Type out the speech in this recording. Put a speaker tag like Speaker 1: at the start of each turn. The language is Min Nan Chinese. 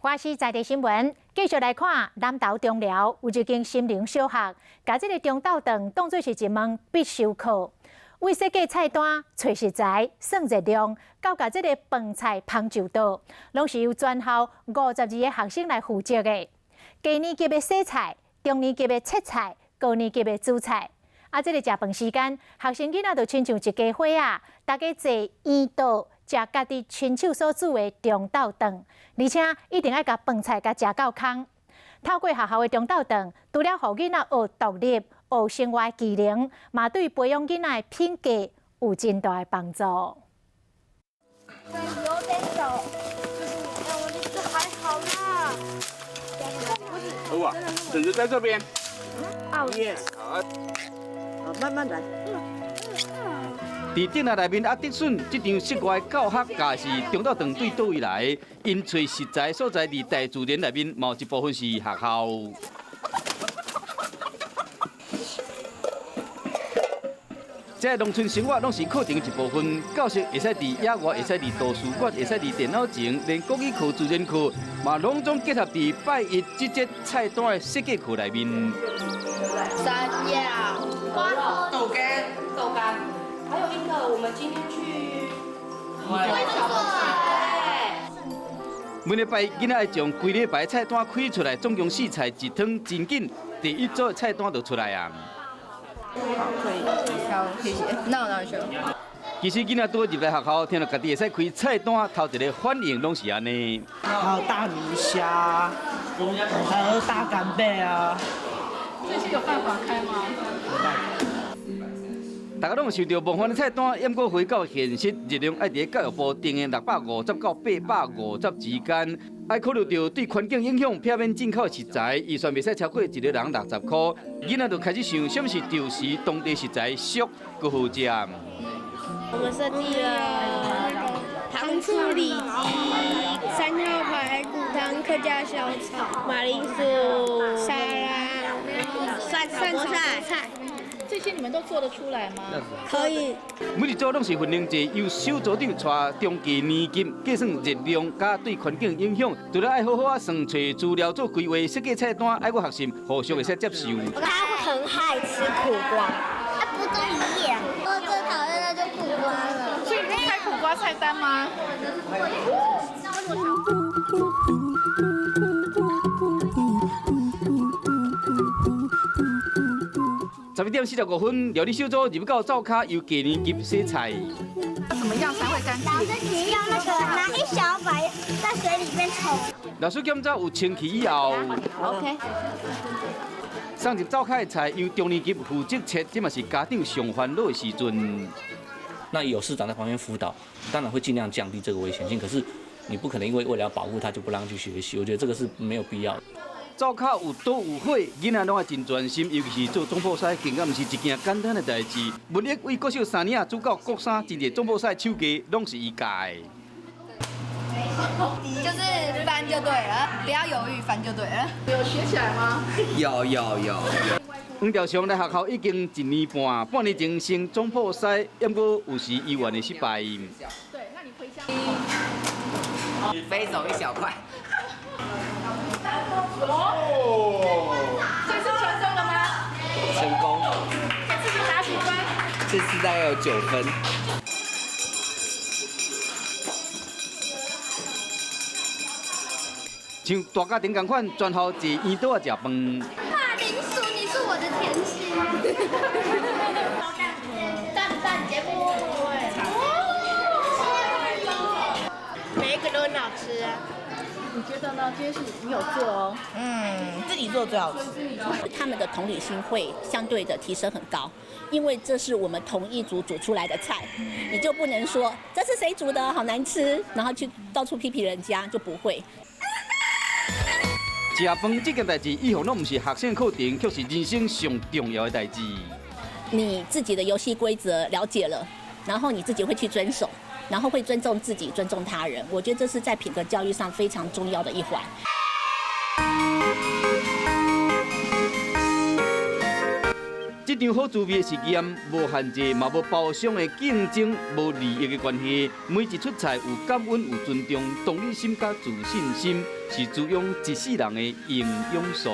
Speaker 1: 關係在地新聞，繼續來看南投中寮有一間心靈小學，共這个中晝頓當做是一門必修課。為設計菜單、揣食材、算熱量，到共這个飯菜烹就桌，攏是由全校52个學生來負責的。低年級的洗菜，中年級的切菜，高年級的煮菜。啊，這个食飯時間，學生囡仔就親像一家伙仔，大家坐圓桌食家己親手所煮的中晝頓，而且一定愛共飯菜共食到空。透過學校的中晝頓，除了予囡仔學獨立、學生活技能，嘛對培養囡仔的品格有真大的幫助。
Speaker 2: 有點早，就是我這還好啦。
Speaker 3: 哇，嬸嬸在這邊。
Speaker 2: 好，
Speaker 3: Yes，好，
Speaker 4: 好，慢慢來。
Speaker 5: 佇展覽內面啊，德順這場室外教學教是中晝頓對佗位來？𪜶揣食材所在佇大自然內面，嘛有一部分是學校。這農村生活攏是課程的一部分，教室會使佇野外，會使佇圖書館，會使佇電腦前，連國語課、自然課，嘛攏總結合佇拜一這節菜單的設計課內面。
Speaker 2: 山藥、
Speaker 6: 豆乾、
Speaker 7: 豆乾，還有一個，我們今天去。
Speaker 5: 每禮拜囡仔愛將規禮拜菜單開出來，總共四菜一湯，真緊，第一組菜單就出來啊。
Speaker 6: 好，可以，好，謝謝。那我拿去。
Speaker 5: 其實囡仔拄入來學校，聽著家己會使開菜單，頭一个反應攏是按呢。
Speaker 8: 還有大魚蝦，還有大干貝啊。
Speaker 9: 這些有辦法開嗎？
Speaker 5: 大家攏有想著夢幻的菜單，毋過回到現實，熱量愛佇咧教育部定的650到850之間，愛考慮著對環境影響，避免進口食材，預算袂使超過一个人60箍。囡仔就開始想，啥物是著時當地食材俗閣好食。
Speaker 2: 我們設計了糖醋里脊、山藥排骨湯、客家小炒、馬鈴薯沙拉、蒜炒菜。
Speaker 9: 這些你們都做得出來嗎？
Speaker 2: 可以。
Speaker 5: 每一組攏是訓練者，由小組長帶中低年級計算熱量，佮對環境影響。除了愛好好仔算揣資料做規劃設計菜單，愛閣學習，互相會使接受。
Speaker 2: 他很愛吃苦瓜，他不都一樣。我最討厭的就苦瓜了。
Speaker 9: 所以你開苦瓜菜單嗎？
Speaker 5: 11點45分，料理小組入到灶跤，由低年級洗菜。
Speaker 9: 怎麼樣才會乾淨？
Speaker 2: 老師，你要那個拿一小把在水裡面沖。
Speaker 5: 老師檢查有清氣以後
Speaker 7: ，OK。
Speaker 5: 送入灶跤的菜由中年級負責切，這嘛是家長上煩惱的時陣。
Speaker 10: 那有師長在旁邊輔導，當然會盡量降低這個危險性。可是你不可能因為為了要保護他就不讓他去學習，我覺得這個是沒有必要的。
Speaker 5: 灶跤有刀有火，囡仔攏愛真專心，尤其是做總鋪師，更加毋是一件簡單的代誌。文益為國小三年仔煮到國三，真濟總鋪師手藝攏是伊教的。
Speaker 6: 就是翻就對了，不要猶豫，翻就對了。
Speaker 9: 有學起來嗎？
Speaker 11: 有有有。
Speaker 5: 黃兆祥來學校已經一年半，半年前升總鋪師，毋過有時猶原會失敗。
Speaker 9: 對，那你回家。
Speaker 11: 飛走一小塊。
Speaker 9: 哦，這次成功了嗎？
Speaker 11: 成功。
Speaker 9: 這次打幾分？
Speaker 11: 這次大概有9分。
Speaker 5: 像大家庭仝款，全校坐圓桌仔食飯。
Speaker 2: 馬鈴薯，你是我的甜心。蛋蛋節目。每一個都很好吃啊。
Speaker 9: 你覺得呢？今天是你有做哦。
Speaker 6: 嗯，自己做最好吃。
Speaker 12: 他們的同理心會相對的提升很高，因為這是我們同一組煮出來的菜，你就不能說這是誰煮的好難吃，然後去到處批評人家，就不會。
Speaker 5: 食飯這件代誌，以後攏毋是學生課程，卻是人生上重要的代誌。
Speaker 12: 你自己的遊戲規則了解了，然後你自己會去遵守。然後會尊重自己，尊重他人，我覺得這是在品格教育上非常重要的一環。
Speaker 5: 這這場好滋味的實驗，無限制，嘛無包商的競爭，無利益的關係。每一出菜有感恩、有尊重、同理心佮自信心，是滋養一世人的營養素。